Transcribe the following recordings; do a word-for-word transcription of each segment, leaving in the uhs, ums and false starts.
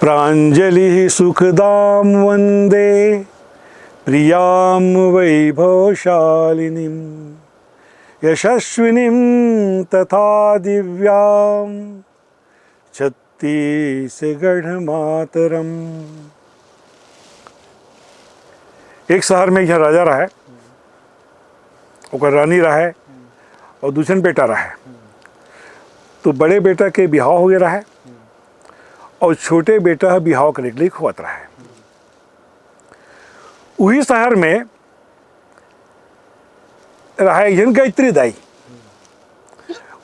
प्राञ्जलिः सुखदां वन्दे प्रियां वैभवशालिनीम्। यशस्विनीं तथा दिव्यां छत्तीसगढ़ मातरम्। एक शहर में एक झन राजा रहय, ओकर रानी रहय अउ दू झन बेटा रहय। तो बड़े बेटा के बिहाव हो गे रहय अउ छोटे बेटा ह बिहाव करे के लिए खोजत रहय। उही शहर में रहय एक झन गायत्री दाई।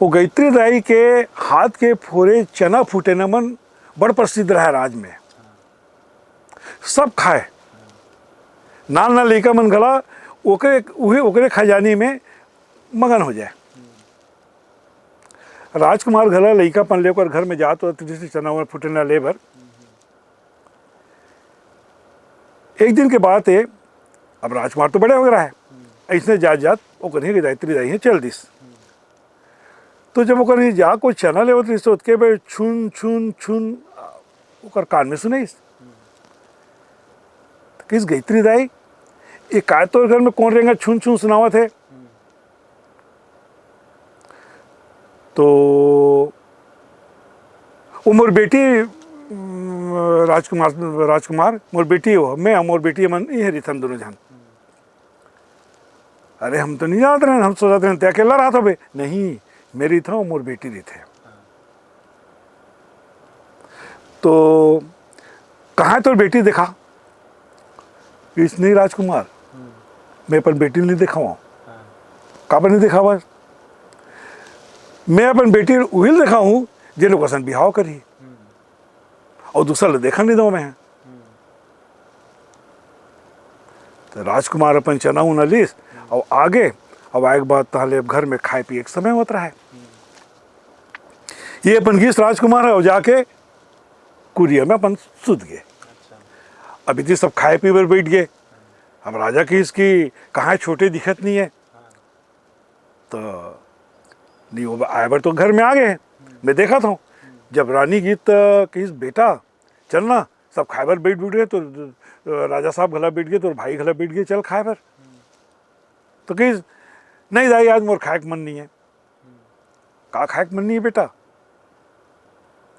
वो गायत्री दाई के हाथ के फोरे चना फूटे न मन बड़ प्रसिद्ध रहय राज में। सब खाय, नान नान लइका मन घला ओकरे, उहे ओकरे खजानी में मगन हो जाय। राजकुमार घला लइकापन ले ओकर घर में जात होत रिहिस चना वना फूटे न ले बर। एक दिन के बात हे, अब राजकुमार तो बड़े हो गे रहय, अइसने जात जात ओकर ही गायत्री दाई ह चल दिस। तो जब ओकर ही जा कोई चना लेवत रिहिस, तो ओतके बे छुन छुन छुन ओकर कान में सुनाइस। तो कहिस, "गायत्री दाई, ये काय तोर घर में कोन रेंगा छुन छुन सुनावत हे?" तो वो मोर बेटी, उम, राजकुमार, राजकुमार, मोर बेटी हो, मैं अउ मोर बेटी मन इहे रिथन दोनों झन। अरे, हम तो नहीं जानत रहेन, हम सोचत रहेन, ते अकेला रहत होबे। नहीं, मैं रहिथंव, मोर बेटी रहिथे। तो कहाँ हे तोर बेटी, देखा? कहिस, "नहीं राजकुमार, मैं अपन बेटी ल नहीं देखावंव।" "काबर नहीं देखावस?" "मैं अपन बेटी ल उही ल देखाहूँ, जेन ओकर संग बिहाव करही, अउ दूसर ल देखन नहीं दंव मैं।" तो राजकुमार अपन चना उना लिस अउ आगे। अब आए के बाद तहाँ ले अब घर में खाए पिए के समय होत रहय। ये अपन गिस राजकुमार ह अउ जाके कुरिया में अपन सुत गे। अब इति सब खाए पिए बर बइठ गे। अब राजा कहिस कि कहाँ हे, छोटे दिखत नहीं हे। तो नहीं, वो आए बर तो घर में आ गे हे, मैं देखत हंव। जब रानी गिस त कहिस, "बेटा, चल ना, सब खाए बर बइठ बइठ गे, तो राजा साहब घला बइठ गे, तोर भाई घला बइठ गे, चल खाए बर।" तो कहिस, "नहीं दाई, आज मोर खाए के मन नहीं हे।" "का खाए के मन नहीं हे बेटा?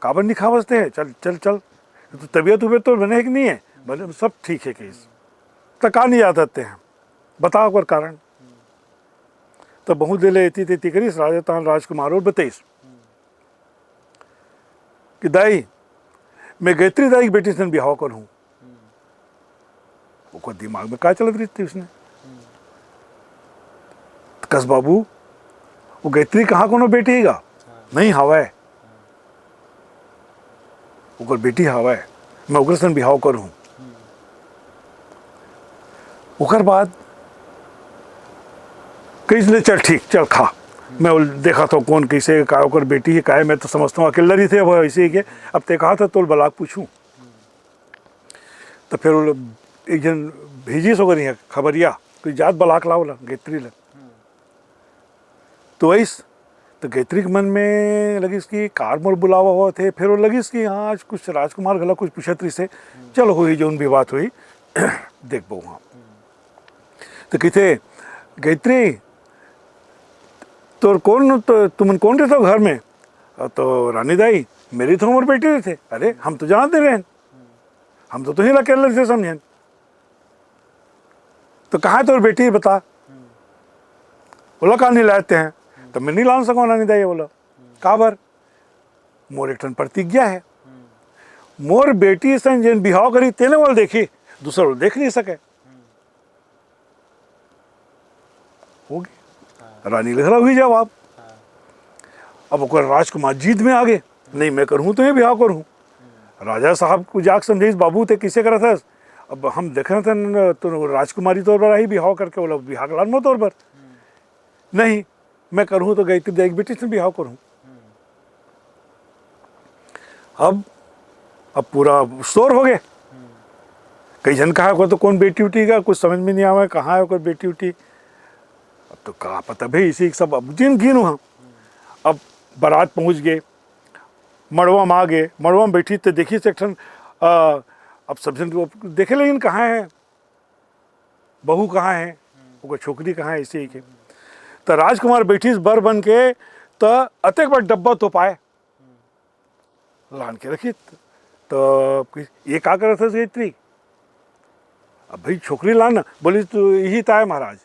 काबर नहीं खावस ते? चल, चल, चल। तो तबीयत उबियत तो बने हे कि नहीं हे?" "बने, सब ठीक हे," कहिस। "त का नहीं जात हे? बता ओकर कारण।" तो बहुत देर ले एती तेती करिस, राजा तहाँ राजकुमार ल बताइस कि दाई, मैं गायत्री दाई के बेटी सन बिहाव करहूँ। ओकर दिमाग में का चलत रहिथे उसने? कस बाबू, वो गायत्री कहाँ कोनो बेटी हे गा? नहीं हवय। ओकर बेटी हवय, मैं ओकर सन बिहाव करहूँ। ओकर बाद कहिस ले, "चल ठीक, चल खा, मैं वो देखत हंव कोन कइसे का ओकर बेटी हे, काय मैं तो समझत हंव अकेला रहिथे, अब अइसे हे के, अब ते कहत हस तोल बला के पूछहूँ।" तो फिर वो एक झन भेजिस ओकर इहाँ खबरिया, "तू जात बला के ला ओला, गायत्री ला।" तो आइस, तो गायत्री के मन में लगिस कि काबर मोर बुलावा होवत हे। फिर वो लगिस कि हाँ, आज कुछ राजकुमार घला कुछ पूछत रहिसे, चलो, होही जौन भी बात होही, देखबो वहाँ। तो कहिथे, "गायत्री, तोर कोन, तो, तुमन कोन रहिथव घर में?" तो रानी दाई, "मैं रहिथंव, मोर बेटी रहिथे।" "अरे, हम तो जानत नहीं रहेन, हम तो तुही ला अकेला रहिथे समझेन।" "तो कहाँ हे तोर बेटी, बता।" "ओला का नहीं लाते हैं?" "तो मैं नहीं लान सकंव रानी दाई ओला।" "काबर?" "मोर एक ठन प्रतिज्ञा हे, मोर बेटी सन जेन बिहाव करही तेने ओला देखही, दूसर ओला देख नहीं सके।" हो गे। रानी ल घला उही जवाब। अब ओकर राजकुमार जिद में आ गे, "नहीं, मैं करहूँ तो ये बिहाव करहूँ।" राजा साहब ल जाके समझाइस, "बाबू, ते कइसे करत हस? अब हम देखत हन तो राजकुमारी तोर बर आही बिहाव करके, ओला बिहाव के लानबो तोर बर।" "नहीं, मैं करहूँ तो गायत्री दाई के बेटी से बिहाव करहूँ।" अब, अब पूरा शोर हो गे। कई झन कहा, "ओकर तो कोन बेटी उटी हे गा, कुछ समझ में नहीं आवे, कहाँ हे ओकर बेटी उटी?" अब तो का पता भाई, इसी सब अब जिन गिन हुआ। अब बारात पहुँच गे, मड़वा में आ गे, मड़वा में बइठिस त देखिस एक ठन आ, अब सब झन तो देखे, लेकिन कहाँ है बहू, कहाँ है ओकर छोकरी, कहाँ है, ऐसे ही के। त राजकुमार बैठिस बर बन के, त अतेक बड़ डब्बा तोपाय लान के रखिस। त ये का करत हस गायत्री? अब भाई छोकरी लान ना, बोलिस, तो यही ताय महाराज,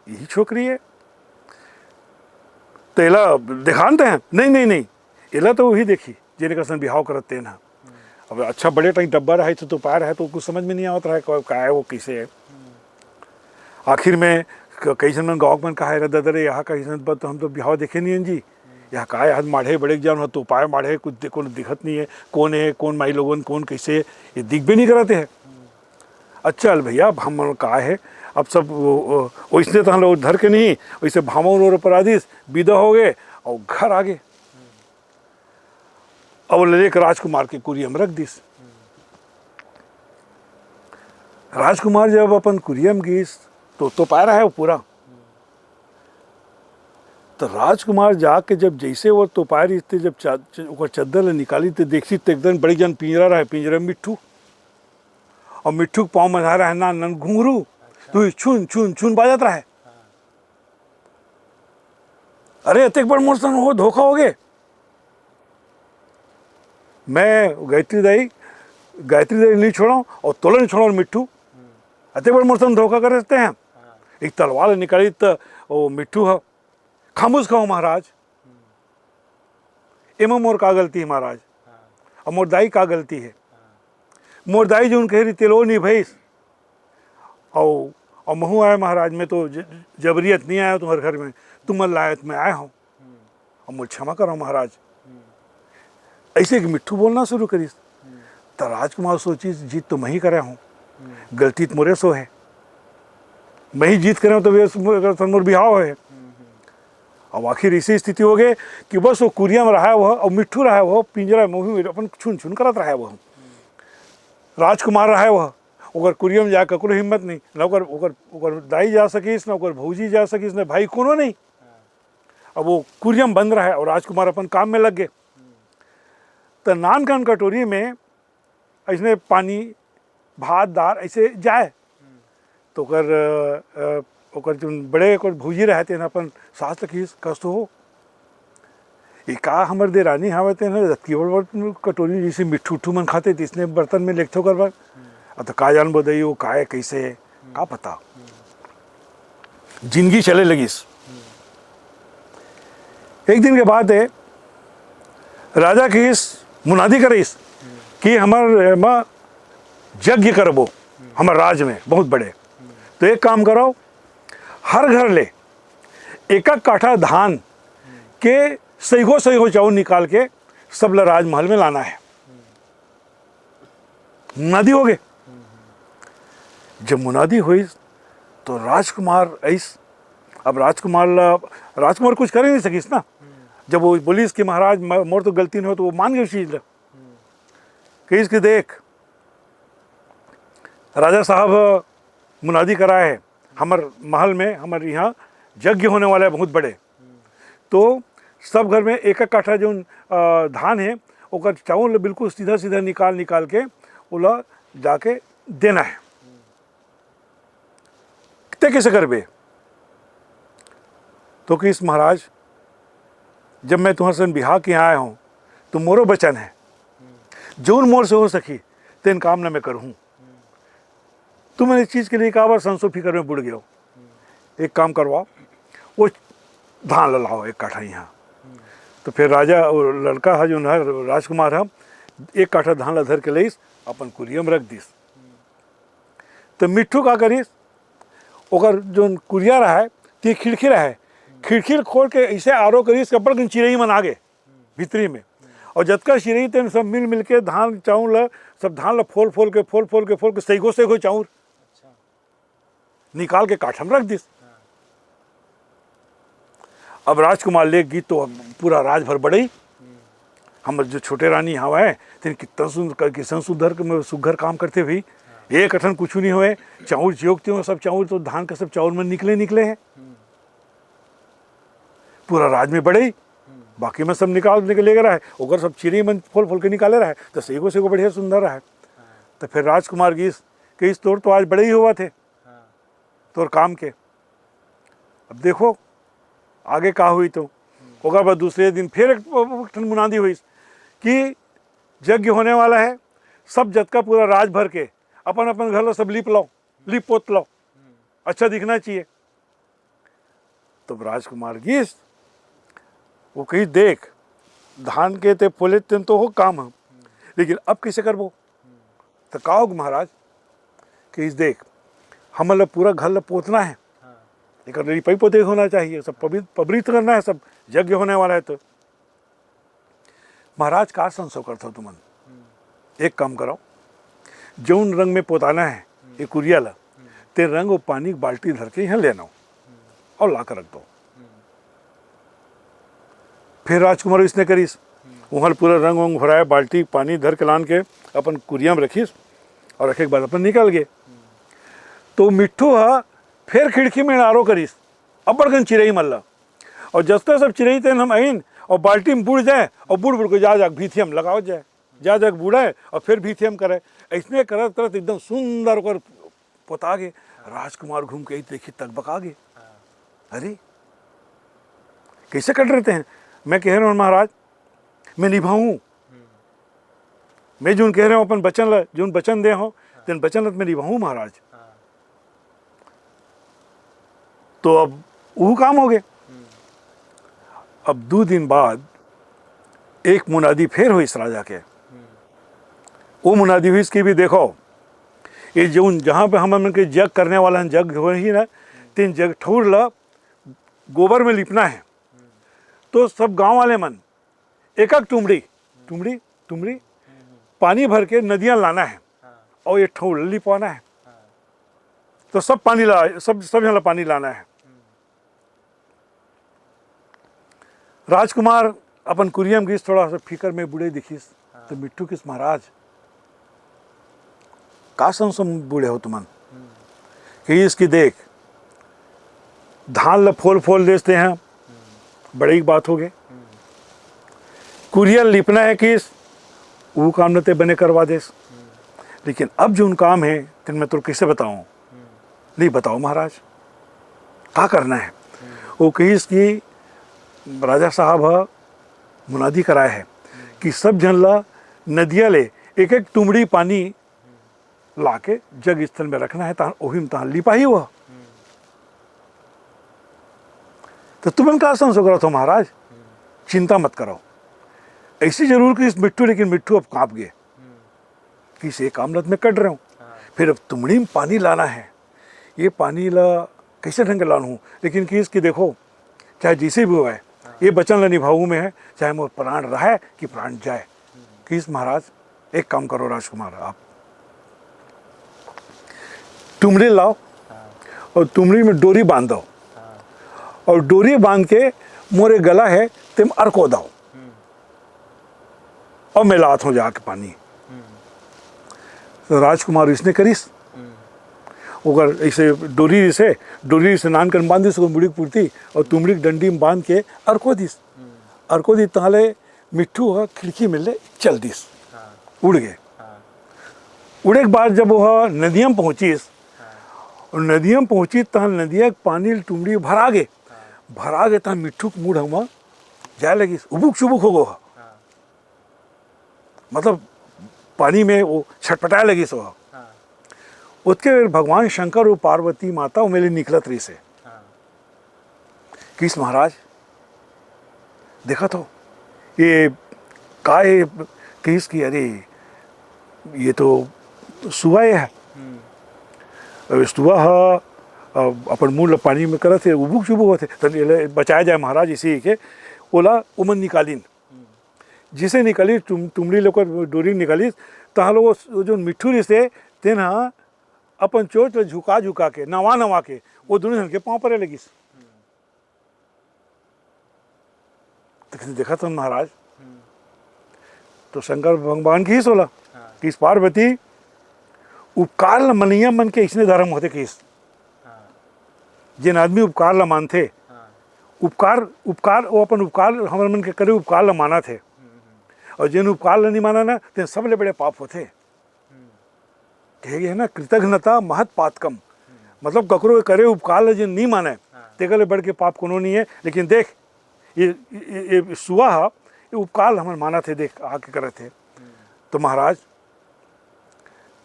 यही छोकरी है, त एला देखान ते हैं। नहीं, नहीं, नहीं, एला तो वही देखी, जेने कसन बिहाव करत तेन ह। अब अच्छा बड़े टाइम डब्बा रहे तो, तो पाए रहे तो कुछ समझ में नहीं आवत रहे, का, का है वो, कैसे है। आखिर में क-, कई झन मन गाँव के मन कहा, "अरे दादा रे, यहाँ कई झन बर तो हम तो बिहाव देखे नहीं हैं जी। यहाँ का है, यहाँ माढ़े बड़े जान हो, तो पाए माढ़े कुछ दे-, कोनो दिखत नहीं है, कौन है, कौन माई लोगन, कौन कैसे, ये दिखबे नहीं करते हैं।" अच्छा, चल भैया, अब हमन का है, अब सब वो, वो, वैसने तो हम लोग धर के नहीं, वैसे भामो और अपराधीस विदा हो गए और घर आ गए। अब ले लेके राजकुमार के कुरियम रख दिस। राजकुमार जब अपन कुरियम गिस, तो, तो पाए रहे वो पूरा। तो राजकुमार जाके जब जैसे वो तो पाए रहिस ते, जब चा-, च-, ओकर चद्दर ले निकालिस ते देखिस ते एकदम बड़े जन पिंजरा रहे, पिंजरा में मिट्ठू। और मिट्ठू के पाँव में रहे ना नन घुंघरू, तो ये छुन, छुन, छुन बाजत रहे। अरे, अतेक बड़ मोर संग हो, धोखा हो गए। मैं गायत्री दाई, गायत्री दाई नहीं छोड़ो और तोलन छोड़ो मिट्ठू। अतेक बड़ मोर संग धोखा करे रहते हैं। एक तलवार निकाली तो वो मिट्ठू है, "खामोश खाओ महाराज, एमा मोर का गलती है महाराज? और मोर दाई का गलती है? मोर दाई जो उनके रीति लो निभैस, और, और महू आए महाराज, मैं तो ज-, जबरियत नहीं आया तुम्हारे घर में, तुम मन लायत में आया हूँ, और मुझे क्षमा करो महाराज।" ऐसे कि मिट्ठू बोलना शुरू करिस। तो राजकुमार सोचिस, "जीत तो मैं ही करे हूँ, गलती तो मोरे सो है, मैं ही जीत करे हूँ, तो वे सो-, अगर मोर बिहाव है।" अब आखिर ऐसी स्थिति हो गई कि बस वो कुरिया में रहा हुआ और मिट्ठू रहा हुआ, पिंजरा में वही अपन छुन छुन करत रहा हुआ। राजकुमार रहा हुआ, ओकर कुरिया में जाए ककरो हिम्मत नहीं, ना ओकर, ओकर, ओकर दाई जा सकिस, ना ओकर भौजी जा सकिस, ना भाई, कोनो नहीं। अब वो कुरिया में बंद रहा और राजकुमार अपन काम में लग गए। तो नान कान कटोरी में ऐसने पानी, भात, दार ऐसे जाए। तो ओकर, अ, अ, ओकर जोन बड़े ओकर भौजी रहे तेन अपन सास ल कहिस, "कस तो हो, ये का हमर देरानी हवे तेन ह, जतकी बड़ बड़ कटोरी जैसे मिट्ठू उट्ठू मन खाते, तिसने बर्तन में लेगथे ओकर बर। अब तो का जानबो दई, वो का है, कैसे है, का पता।" जिंदगी चले लगिस। एक दिन के बात है, राजा कहिस, मुनादी करिस कि हमर एमा यज्ञ करबो, हमर राज में बहुत बड़े। तो एक काम करो, हर घर ले एक एक काठा धान के सैगो सैगो चाउर निकाल के सब ला राजमहल में लाना है। मुनादी हो गए। जब मुनादी होइस, तो राजकुमार आइस। अब राजकुमार ला, राजकुमार कुछ करे नहीं सकिस ना। जब वो बोलिस कि "महाराज, म-, मोर तो गलती नहीं हो", तो वो मान गए उस चीज ला। कहिस कि "देख, राजा साहब मुनादी कराए है, हमर महल में, हमर यहाँ यज्ञ होने वाला है बहुत बड़े।" तो सब घर में एक एक काठा जोन, अ, धान है, ओकर चाउर ल बिल्कुल सीधा सीधा निकाल निकाल के ओला जाके देना है। "ते कैसे करबे?" तो कहिस, "महाराज, जब मैं तुम्हारे संग बिहाव के यहाँ आया हूँ, तो मोरो वचन है, जोन मोर से हो सकी, तेन काम न मैं करहूँ। तुम मन इस चीज के लिए काबर संसो फिकर में बुड़ गए हो? एक काम करवाओ, वो धान ला लाओ एक काठा यहाँ।" तो फिर राजा, वो लड़का है जोन है, राजकुमार है, एक काठा धान ला धर के लइस, अपन कुरिया में रख दिस। तो मिट्ठू का करिस, ओकर जोन कुरिया रहा है, ते खिड़की रहा है, खिड़की खोल के ऐसे आरो करिस कि अब्बड़ कन चिरई मन आ गे भीतरी में। और जतका चिरई तेन सब मिल मिल के धान चाउर ला, सब धान ला फोल फोल के, फोल फोल के, फोल के सैगो सैगो चाउर निकाल के काठा में रख दिस। अब राजकुमार लेके गिस तो पूरा राज भर बड़ई, हमर जो छोटे रानी हवय, तेन कितना सुंदर, कितना सुंदर, सुघर काम करथे भाई। एक अठन कुछु नहीं होय, चाउर जियो के तियो, सब चाउर तो धान का सब चाउर में निकले, निकले हैं। पूरा राज में बड़ई। बाकी में सब निकाल निकल ले रहा है, ओकर सब चिरई मन फोल फोल के निकाले रहा है, तो सही को सही को बढ़िया सुंदर रहा है। तो फिर राजकुमार गिस, कहिस, "तोर तो आज बड़े ही होवत हे, तोर काम के।" अब देखो आगे का हुई। तो ओकर बाद दूसरे दिन फिर एक ठन मुनादी हुई कि यज्ञ होने वाला है, सब जतका पूरा राज भर के अपन अपन घर ला सब लीप लो, लीप पोत लो, अच्छा दिखना चाहिए। तो राजकुमार गिस, वो कहिस, "देख, धान के ते पोले तेन तो हो काम है, लेकिन अब कैसे करबो?" तो का होगे महाराज, कहिस, "देख, हमन ला पूरा घर ला पोतना है, एकर लिपाई पोते होना चाहिए, सब पवित्र पवित्र करना है, सब यज्ञ होने वाला है।" तो महाराज, का संशय करथव तुमन? एक काम करव, जौन रंग में पोताना है ये कुरिया ला, ते रंग अउ पानी के बाल्टी धर के यहाँ ले आनव अउ ला के रख दव। फिर राजकुमार इसने करिस, उहाँ पूरा रंग वंग भराए, बाल्टी पानी धर के लान के अपन कुरिया में रखिस अउ रखे के बाद अपन निकल गे। तो मिट्ठू ह फिर खिड़की में आरो करिस, अब्बड़ कन चिरई मन ला, अउ जतका सब चिरई तेन ह आइन अउ बाल्टी में बुड़ जाए अउ बुड़ बुड़ के जा जाके भीथिया में लगावत जाए, जा जाके बुड़ाए अउ फिर भीथिया में करे। अइसने करत करत एकदम सुंदर ओकर पोता गे। राजकुमार घूम के देखिस, तकबका गे, "अरे, कैसे कर रहे हैं?" "मैं कहे रहेंव महाराज, मैं निभाहूँ, मैं जौन कहे रहेंव अपन बचन ला, जौन बचन दे हँव, तेन बचन ला त मैं निभाहूँ महाराज।" तो अब वो काम होगे। अब दू दिन बाद एक मुनादी फेर होइस राजा के। वो मुनादी होइस कि भी देखव, ये जौन, जहाँ पे हमन के यज्ञ करने वाला हन, यज्ञ होही ना, तेन जग ठउर ला गोबर में लिपना है। तो सब गाँव वाले मन एक एक टुमड़ी, टुमड़ी, टुमड़ी पानी भर के नदिया लाना है अउ ये ठउर ला लिपवाना है। तो सब पानी ला, सब, सब झन ला पानी लाना है। राजकुमार अपन कुरिया में गिस, थोड़ा सा फिकर में बूड़े दिखिस, तो मिट्ठू कहिस, "महाराज, का संशय में बूड़े हो तुमन?" कहिस कि देख, धान ला फोल फोल देस तें ह, बड़े की बात होगे। कुरिया लिपना है कहिस, वो काम न ते बने करवा देस। लेकिन अब जौन काम है, तेन मैं तोर कैसे बताऊं? नहीं बताओ महाराज, का करना है? वो कहिस कि राजा साहब ह मुनादी कराए है कि सब झन ला नदिया ले एक एक टुमड़ी पानी लाके जग स्थल में रखना है, तहाँ ओही में तहाँ लिपाही हुआ। तो तुमन का संशय करत हो महाराज, चिंता मत करो। ऐसी जरूर कहिस मिट्ठू, लेकिन मिट्ठू अब काँप गे। कहिस ये काम ला त मैं कर रहेंव। फिर अब टुमड़ी में पानी लाना है, ये पानी ला कैसे ढंग के लानहूँ? लेकिन कहिस कि देखो, चाहे जैसे भी होवय, ये बचन ला निभाहूँ मैं ह, चाहे मोर प्राण रहय कि प्राण जाए। कहिस महाराज, एक काम करो राजकुमार, आप टुमड़ी लाव अउ टुमड़ी में डोरी बांध दव अउ डोरी बांध के मोर ये गला हे तेम अरको दव अउ मैं लात हँव जाके पानी। तो राजकुमार इसने करिस, ओकर ऐसे डोरी से, डोरी से नान कन बांध दिस ओकर मुड़ी के पुरती अउ टुमड़ी के डंडी में बांध के अरको दिस। अरको दिस तहाँ ले मिट्ठू ह खिड़की में ले चल दिस, उड़ गे। उड़े के बाद जब वो नदिया में पहुँचिस, अउ नदिया में पहुँचिस तहाँ नदिया के पानी ले टुमड़ी भरा गे। भरा गे तहाँ मिट्ठू के मुड़ हवा जाए लगिस, उबुक चुबुक हो गो ह। मतलब पानी में वो छटपटाए लगिस हो। ओतके बेर भगवान शंकर अउ पार्वती माता ओमे ले निकलत रहिस हे। कहिस महाराज, देखत हो ये का हे? कहिस कि अरे ये तो सुआ हे। अब सुआ ह अपन मुड़ ल पानी में करत हे, उबुक चुबुक होत हे, त एला बचाया जाए महाराज, इसी के ओला ओमन निकालिन। जिसे निकालिस टुमड़ी ले ओकर डोरी निकालिस, तहाँ लोग वो जो मिट्ठू रिहिस हे तेन ह अपन चोंच ल झुका झुका के, नवा नवा के वो दूनों झन के पाँव परे लगिस। त कहिथे, "देखत हन महाराज।" तो शंकर भगवान कहिस ओला, कहिस, "पार्वती, उपकार ल मनइया मन के अइसने धरम होथे," कहिस। जेन आदमी उपकार ल मानथे, उपकार, उपकार, वो अपन उपकार, हमर मन के करे उपकार ल मानत हे। अउ जेन उपकार ल नहीं माना ना, तेन सबले बड़े पाप होथे। कहे गे हे ना, कृतघ्नता महत पातकम। मतलब ककरो के करे उपकार ल जेन नहीं माने, तेकर ले बढ़ के पाप कोनो नहीं है। लेकिन देख, ये, ये, ये सुआ ह, ये उपकार ल हमन मानत हे, देख आके करत हे। तो महाराज,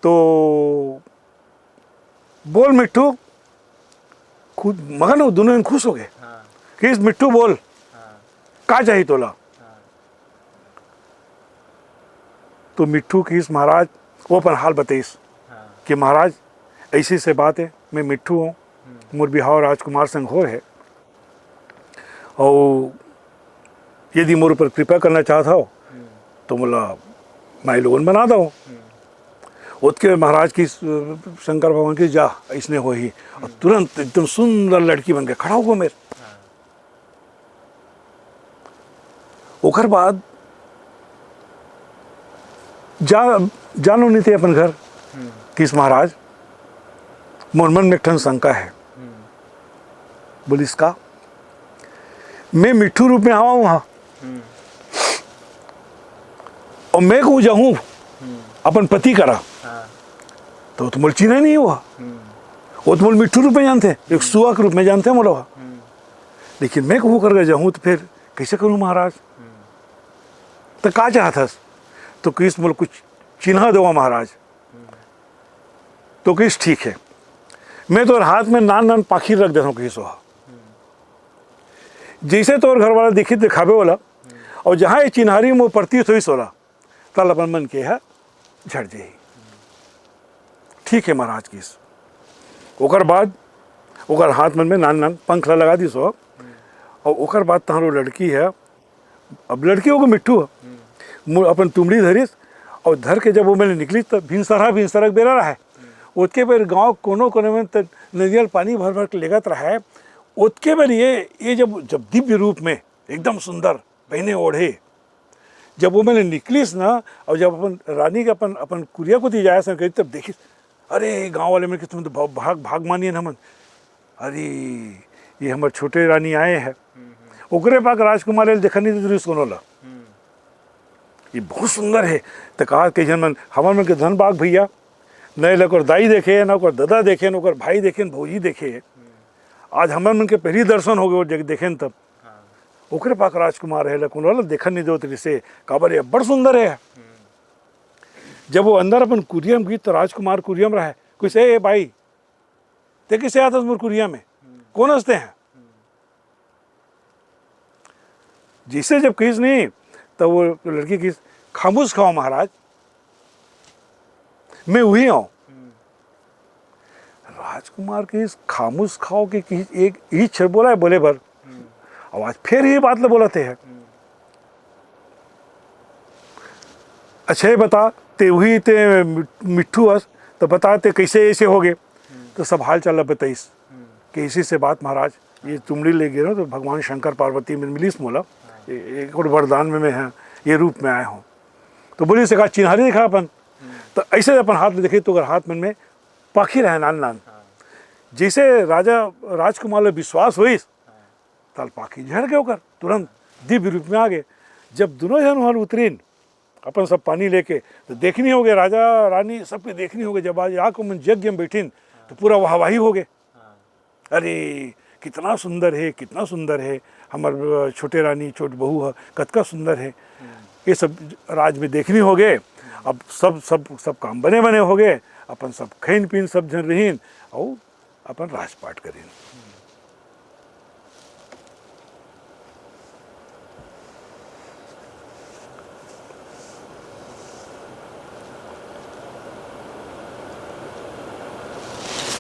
तो बोल मिट्ठू, खुद मगन हो, दोनों जन खुश हो गए। हाँ। कि इस मिट्ठू बोल, हाँ। का चाहिए तोला? हाँ। तो मिट्ठू किस महाराज, वो अपन हाल बताइस हाँ। कि महाराज, ऐसी से बात है, मैं मिट्ठू हूँ, हम्म। मोर बिहाव राजकुमार संग हो है, और यदि मोर ऊपर कृपा करना चाहत हो, हम्म। तो मोला माई लोगन बना दो। हम्म। ओतके महाराज की, शंकर भगवान की, जा, इसने हो ही। और हम्म। तुरंत एकदम सुंदर लड़की बन के खड़ा हो गो मेर। हाँ। ओकर बाद जा, जानो नहीं थे अपन घर। हम्म। किस महाराज, मोर मन में एक ठन शंका है। हम्म। बोलिस का, मैं मिट्ठू रूप में आवा हूँ हाँ। हम्म। और मैं कहूँ जाहूँ हम्म। अपन पति करा, हाँ। तो वो तो मोला चिन्हे नहीं हुआ। हम्म। वो तो मोला मिट्ठू रूप में जानते, एक हम्म। सुआ के रूप में जानते मोला। हम्म। लेकिन मैं कहूँ करके जाहूँ तो फिर कैसे करूँ महाराज? हम्म। तो का चाहत हस? तो किस मोला कुछ चिन्हा देवा महाराज। हम्म। तो किस ठीक है, मैं तोर हाथ में नान नान पाखी रख देता हूँ किस वहाँ। हम्म। जैसे तोर घर वाला दिखी दिखावे वाला, हम्म। और जहाँ ये चिन्हारी मोर प्रतीत होइस वाला, तल अपन मन के ह झड़ जाही। ठीक है महाराज किस। ओकर बाद ओकर हाथ मन में नान नान पंख ला लगा दिस हो। और ओकर बाद तहां वो लड़की है, अब लड़की हो गई मिट्ठू है, मु-, अपन तुमड़ी धरिस और धर के जब वो मेले निकलिस तो भिनसरहा भिनसरहा के बेरा रहे। ओतके बेर गांव कोनो कोने में त नदिया ल पानी भर भर के लेगत रहे। ओतके बेर ये, ये जब, जब दिव्य रूप में एकदम सुंदर पहने ओढ़े, जब वो मेले निकलिस ना, और जब अपन रानी के अपन, अपन कुरिया कोती जाए सन कही, तब देखिस, अरे गांव वाले मन के तुम तो भाग, भाग, भाग मानिए हमन, अरे ये हमर छोटे रानी आए हैं। ओकरे पाक राजकुमार ल देखा नहीं दे रिस कोनो ला। ये बहुत सुंदर है। त कहा के जन मन, हमर मन के धन बाग भैया, न एला ओकर दाई देखे, न ओकर ददा देखे, न ओकर भाई देखे, न भौजी देखे। आज हमर मन के पहली दर्शन हो गए, जब देखेन तब। हाँ। ओकरे पाक राजकुमार है, कोनो ला देखन नहीं देवत रिसे, काबर ये बड़ सुंदर है। हम्म। जब वो अंदर अपन कुरिया में गीस, तो राजकुमार कुरिया में रहे, कुछ, "ए, ए भाई, ते किसे आत हस मोर कुरिया में? हम्म। कौन हस ते हैं?" हम्म। जैसे जब कहिस नहीं, तब वो लड़की कहिस, "खामोश खाओ महाराज, मैं वही हूँ।" हम्म। राजकुमार कहिस, "खामोश खाओ के कहिस, एक ही क्षण बोला है बोले भर।" हम्म। अब आज फिर ये बात ल बोलत हे। हम्म। "अच्छा ये बता, ते वही ते मिट्ठू हस, तो बता ते कैसे ऐसे हो गए?" हम्म। तो सब हाल चाल बताइस हम्म। कि इसी से बात महाराज, ये तुमड़ी ले गे रहो तो भगवान शंकर पार्वती में मिलिस मोला, हाँ। ए-, एक और वरदान में मैं है, ये रूप में आया हूँ। तो बोलिस का चिन्हारी दिखा अपन। हम्म। तो ऐसे अपन हाथ में देखे तो अगर हाथ मन में पाखी रहे नान नान। हाँ। जैसे राजा राजकुमार ल विश्वास होइस, हाँ। तल पाखी झड़ के ओकर तुरंत दिव्य रूप में आ गए। जब दोनों जन वहाँ उतरिन, अपन सब पानी लेके, तो देखनी हो गए, राजा रानी सबके देखनी हो गए। जब आज आके मन यज्ञ में बैठिन, तो पूरा वाहवाही हो गए। हाँ। "अरे, कितना सुंदर है, कितना सुंदर है, हमर, अ, छोटे रानी, छोट बहू है, कतका सुंदर है।" हम्म। ये सब राज में देखनी हो गए। अब सब, सब, सब काम बने बने हो गए, अपन सब खैन पीन सब झन रहीन, और अपन राजपाट करीन।